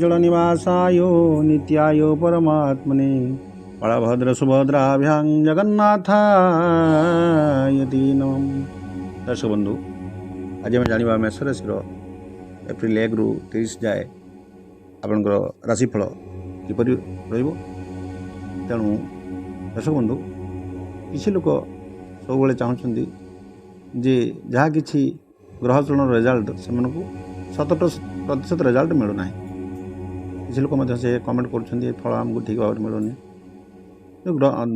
ନୀଳାଚଳ ନିବାସାୟ ନିତ୍ୟାୟ ପରମାତ୍ମନେ ବଳଭଦ୍ର ସୁଭଦ୍ରାଭ୍ୟାଂ ଜଗନ୍ନାଥାୟ ତେ ନମଃ। ଦର୍ଶକ ବନ୍ଧୁ, ଆଜି ଆମେ ଜାଣିବା ମେଷ ରାଶିର ଏପ୍ରିଲ 1ରୁ 30 ଯାଏ ଆପଣଙ୍କର ରାଶିଫଳ କିପରି ରହିବ। ତେଣୁ ଦର୍ଶକ ବନ୍ଧୁ, କିଛି ଲୋକ ସବୁବେଳେ ଚାହୁଁଛନ୍ତି ଯେ ଯାହା କିଛି ଗ୍ରହ ଚଳନର ରେଜଲ୍ଟ ସେମାନଙ୍କୁ ଶତ ପ୍ରତିଶତ ରେଜଲ୍ଟ ମିଳୁନାହିଁ। କିଛି ଲୋକ ମଧ୍ୟ ସେ କମେଣ୍ଟ କରୁଛନ୍ତି, ଏ ଫଳ ଆମକୁ ଠିକ୍ ଭାବରେ ମିଳୁନି।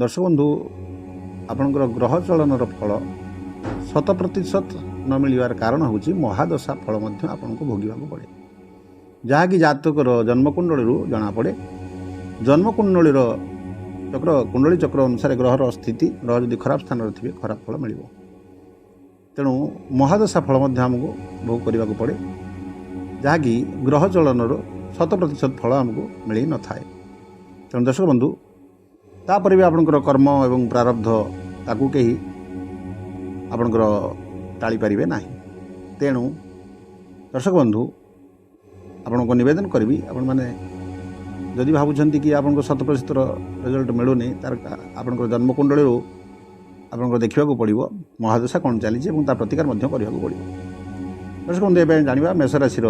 ଦର୍ଶକ ବନ୍ଧୁ, ଆପଣଙ୍କର ଗ୍ରହ ଚଳନର ଫଳ ଶତ ପ୍ରତିଶତ ନ ମିଳିବାର କାରଣ ହେଉଛି ମହାଦଶା ଫଳ ମଧ୍ୟ ଆପଣଙ୍କୁ ଭୋଗିବାକୁ ପଡ଼େ, ଯାହାକି ଜାତକର ଜନ୍ମକୁଣ୍ଡଳୀରୁ ଜଣାପଡ଼େ। ଜନ୍ମକୁଣ୍ଡଳୀର ଚକ୍ର, କୁଣ୍ଡଳୀ ଚକ୍ର ଅନୁସାରେ ଗ୍ରହର ସ୍ଥିତି, ଗ୍ରହ ଯଦି ଖରାପ ସ୍ଥାନରେ ଥିବେ, ଖରାପ ଫଳ ମିଳିବ। ତେଣୁ ମହାଦଶା ଫଳ ମଧ୍ୟ ଆମକୁ ଭୋଗ କରିବାକୁ ପଡ଼େ, ଯାହାକି ଗ୍ରହ ଚଳନର ଶତ ପ୍ରତିଶତ ଫଳ ଆମକୁ ମିଳିନଥାଏ। ତେଣୁ ଦର୍ଶକ ବନ୍ଧୁ, ତାପରେ ବି ଆପଣଙ୍କର କର୍ମ ଏବଂ ପ୍ରାରବ୍ଧ, ତାକୁ କେହି ଆପଣଙ୍କର ଟାଳିପାରିବେ ନାହିଁ। ତେଣୁ ଦର୍ଶକ ବନ୍ଧୁ, ଆପଣଙ୍କୁ ନିବେଦନ କରିବି, ଆପଣମାନେ ଯଦି ଭାବୁଛନ୍ତି କି ଆପଣଙ୍କ ଶତ ପ୍ରତିଶତର ରେଜଲ୍ଟ ମିଳୁନି, ତାର ଆପଣଙ୍କର ଜନ୍ମକୁଣ୍ଡଳୀରୁ ଆପଣଙ୍କର ଦେଖିବାକୁ ପଡ଼ିବ ମହାଦଶା କ'ଣ ଚାଲିଛି ଏବଂ ତା ପ୍ରତିକାର ମଧ୍ୟ କରିବାକୁ ପଡ଼ିବ। ଦର୍ଶକ ବନ୍ଧୁ, ଏବେ ଜାଣିବା ମେଷ ରାଶିର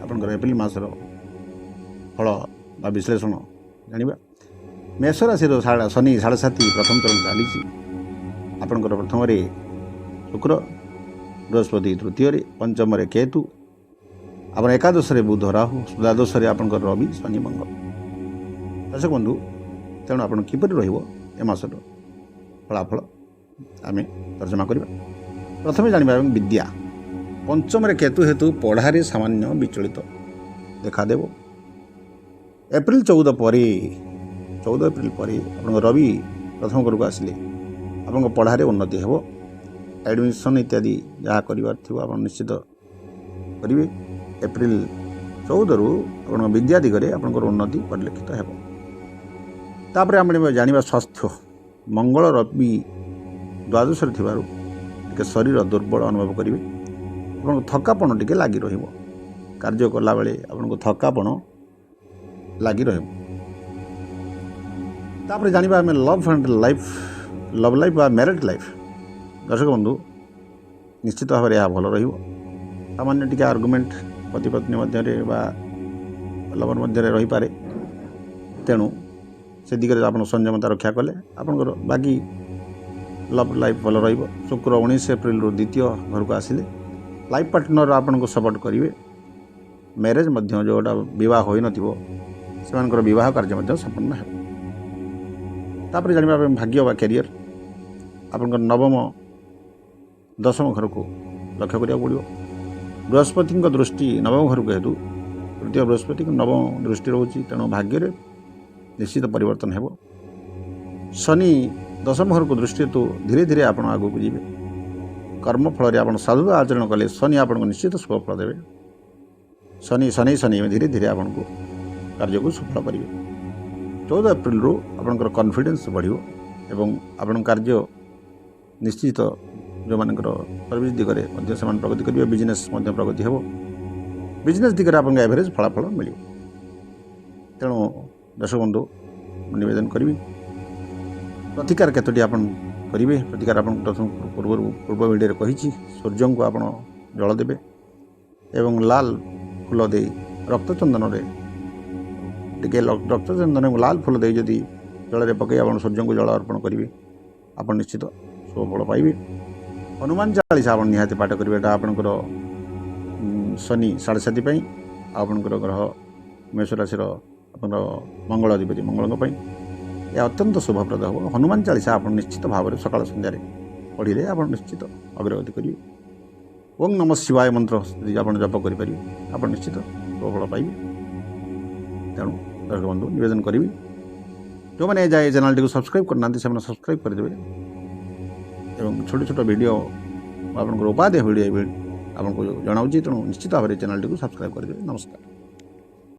ଆପଣଙ୍କର ଏପ୍ରିଲ ମାସର ଫଳ ବା ବିଶ୍ଳେଷଣ ଜାଣିବା। ମେଷ ରାଶିର ଶନି ସାଢ଼େ ସାତି ପ୍ରଥମ ଚରଣ ଚାଲିଛି। ଆପଣଙ୍କର ପ୍ରଥମରେ ଶୁକ୍ର, ବୃହସ୍ପତି ତୃତୀୟରେ, ପଞ୍ଚମରେ କେତୁ, ଆପଣ ଏକାଦଶରେ ବୁଧ ରାହୁ, ଦ୍ୱାଦଶରେ ଆପଣଙ୍କର ରବି, ଶନି, ମଙ୍ଗଳ। ଦର୍ଶକ ବନ୍ଧୁ, ତେଣୁ ଆପଣ କିପରି ରହିବ ଏ ମାସର ଫଳାଫଳ ଆମେ ତର୍ଜମା କରିବା। ପ୍ରଥମେ ଜାଣିବା ଏବଂ ବିଦ୍ୟା। ପଞ୍ଚମରେ କେତୁ ହେତୁ ପଢ଼ାରେ ସାମାନ୍ୟ ବିଚଳିତ ଦେଖାଦେବ। ଏପ୍ରିଲ 14 ପରେ, 14 ଏପ୍ରିଲ ପରେ ଆପଣଙ୍କ ରବି ପ୍ରଥମ ଘରକୁ ଆସିଲେ ଆପଣଙ୍କ ପଢ଼ାରେ ଉନ୍ନତି ହେବ। ଆଡ଼ମିସନ୍ ଇତ୍ୟାଦି ଯାହା କରିବାର ଥିବ, ଆପଣ ନିଶ୍ଚିତ କରିବେ। ଏପ୍ରିଲ 14ରୁ ଆପଣଙ୍କ ବିଦ୍ୟା ଦିଗରେ ଆପଣଙ୍କର ଉନ୍ନତି ପରିଲକ୍ଷିତ ହେବ। ତାପରେ ଆମେ ଜାଣିବା ସ୍ୱାସ୍ଥ୍ୟ। ମଙ୍ଗଳ ରବି ଦ୍ୱାଦଶରେ ଥିବାରୁ ଟିକେ ଶରୀର ଦୁର୍ବଳ ଅନୁଭବ କରିବେ। ଆପଣଙ୍କ ଥକାପଣ ଟିକେ ଲାଗି ରହିବ। କାର୍ଯ୍ୟ କଲାବେଳେ ଆପଣଙ୍କୁ ଥକାପଣ ଲାଗି ରହିବ। ତାପରେ ଜାଣିବା ଆମେ love and life, love life ବା ମ୍ୟାରେଜ୍ ଲାଇଫ୍। ଦର୍ଶକ ବନ୍ଧୁ, ନିଶ୍ଚିତ ଭାବରେ ଏହା ଭଲ ରହିବ। ସାମାନ୍ୟ ଟିକେ ଆର୍ଗୁମେଣ୍ଟ ପତି ପତ୍ନୀ ମଧ୍ୟରେ ବା ଲଭର ମଧ୍ୟରେ ରହିପାରେ। ତେଣୁ ସେ ଦିଗରେ ଆପଣ ସଂଯମତା ରକ୍ଷା କଲେ ଆପଣଙ୍କର ବାକି ଲଭ୍ ଲାଇଫ୍ ଭଲ ରହିବ। ଶୁକ୍ର 19 ଏପ୍ରିଲରୁ ଦ୍ୱିତୀୟ ଘରକୁ ଆସିଲେ ଲାଇଫ୍ ପାର୍ଟନର ଆପଣଙ୍କୁ ସପୋର୍ଟ କରିବେ। ମ୍ୟାରେଜ୍ ମଧ୍ୟ, ଯେଉଁଟା ବିବାହ ହୋଇନଥିବ, ସେମାନଙ୍କର ବିବାହ କାର୍ଯ୍ୟ ମଧ୍ୟ ସମ୍ପନ୍ନ ହେବ। ତାପରେ ଜାଣିବା ପାଇଁ ଭାଗ୍ୟ ବା କ୍ୟାରିୟର। ଆପଣଙ୍କର ନବମ ଦଶମ ଘରକୁ ଲକ୍ଷ୍ୟ କରିବାକୁ ପଡ଼ିବ। ବୃହସ୍ପତିଙ୍କ ଦୃଷ୍ଟି ନବମ ଘରକୁ ହେତୁ, ତୃତୀୟ ବୃହସ୍ପତିଙ୍କ ନବମ ଦୃଷ୍ଟି ରହୁଛି, ତେଣୁ ଭାଗ୍ୟରେ ନିଶ୍ଚିତ ପରିବର୍ତ୍ତନ ହେବ। ଶନି ଦଶମ ଘରକୁ ଦୃଷ୍ଟି ହେତୁ ଧୀରେ ଧୀରେ ଆପଣ ଆଗକୁ ଯିବେ। କର୍ମଫଳରେ ଆପଣ ସାଧୁତା ଆଚରଣ କଲେ ଶନି ଆପଣଙ୍କୁ ନିଶ୍ଚିତ ଶୁଭ ଫଳ ଦେବେ। ଶନି ଶନି ଶନି ଧୀରେ ଧୀରେ ଆପଣଙ୍କୁ କାର୍ଯ୍ୟକୁ ସଫଳ କରିବେ। 14 ଏପ୍ରିଲରୁ ଆପଣଙ୍କର କନଫିଡେନ୍ସ ବଢ଼ିବ ଏବଂ ଆପଣଙ୍କ କାର୍ଯ୍ୟ ନିଶ୍ଚିତ, ଯେଉଁମାନଙ୍କର ସର୍ଭିସ୍ ଦିଗରେ ମଧ୍ୟ ସେମାନେ ପ୍ରଗତି କରିବେ, ବିଜନେସ୍ ମଧ୍ୟ ପ୍ରଗତି ହେବ। ବିଜନେସ୍ ଦିଗରେ ଆପଣଙ୍କ ଏଭରେଜ୍ ଫଳାଫଳ ମିଳିବ। ତେଣୁ ଦର୍ଶକ ବନ୍ଧୁ, ମୁଁ ନିବେଦନ କରିବି, ପ୍ରତିକାର କେତୋଟି ଆପଣ କରିବେ? ପ୍ରତିକାର ଆପଣଙ୍କୁ ପ୍ରଥମ ପୂର୍ବରୁ ପୂର୍ବ ଭିଡ଼ିଓରେ କହିଛି। ସୂର୍ଯ୍ୟଙ୍କୁ ଆପଣ ଜଳ ଦେବେ ଏବଂ ଲାଲ ଫୁଲ ଦେଇ ରକ୍ତଚନ୍ଦନରେ ଟିକେ, ରକ୍ତଚନ୍ଦନ ଏବଂ ଲାଲ ଫୁଲ ଦେଇ ଯଦି ଜଳରେ ପକାଇ ଆପଣ ସୂର୍ଯ୍ୟଙ୍କୁ ଜଳ ଅର୍ପଣ କରିବେ, ଆପଣ ନିଶ୍ଚିତ ଶୁଭ ଫଳ ପାଇବେ। ହନୁମାନ ଚାଳିଶା ଆପଣ ନିହାତି ପାଠ କରିବେ। ଏଇଟା ଆପଣଙ୍କର ଶନି ସାଢ଼େ ସାତି ପାଇଁ ଆଉ ଆପଣଙ୍କର ଗ୍ରହ ମେଷ ରାଶିର ଆପଣଙ୍କର ମଙ୍ଗଳ ଅଧିପତି ମଙ୍ଗଳଙ୍କ ପାଇଁ ଏହା ଅତ୍ୟନ୍ତ ଶୁଭପ୍ରଦ ହେବ। ହନୁମାନ ଚାଳିଶା ଆପଣ ନିଶ୍ଚିତ ଭାବରେ ସକାଳ ସନ୍ଧ୍ୟାରେ ପଢ଼ିଲେ ଆପଣ ନିଶ୍ଚିତ ଅଗ୍ରଗତି କରିବେ। ଓଁ ନମ ଶିବାୟ ମନ୍ତ୍ର ଯଦି ଆପଣ ଜପ କରିପାରିବେ, ଆପଣ ନିଶ୍ଚିତ ଶୁଭଫଳ ପାଇବେ। ତେଣୁ ଦର୍ଶକ ବନ୍ଧୁ, ନିବେଦନ କରିବି, ଯେଉଁମାନେ ଏ ଯାଏ ଚ୍ୟାନେଲଟିକୁ ସବସ୍କ୍ରାଇବ୍ କରିନାହାନ୍ତି, ସେମାନେ ସବସ୍କ୍ରାଇବ୍ କରିଦେବେ ଏବଂ ଛୋଟ ଛୋଟ ଭିଡ଼ିଓ, ଆପଣଙ୍କର ଉପାଦେୟ ଭିଡ଼ିଓ ଆପଣଙ୍କୁ ଜଣାଉଛି। ତେଣୁ ନିଶ୍ଚିତ ଭାବରେ ଚ୍ୟାନେଲଟିକୁ ସବସ୍କ୍ରାଇବ୍ କରିଦେବେ। ନମସ୍କାର।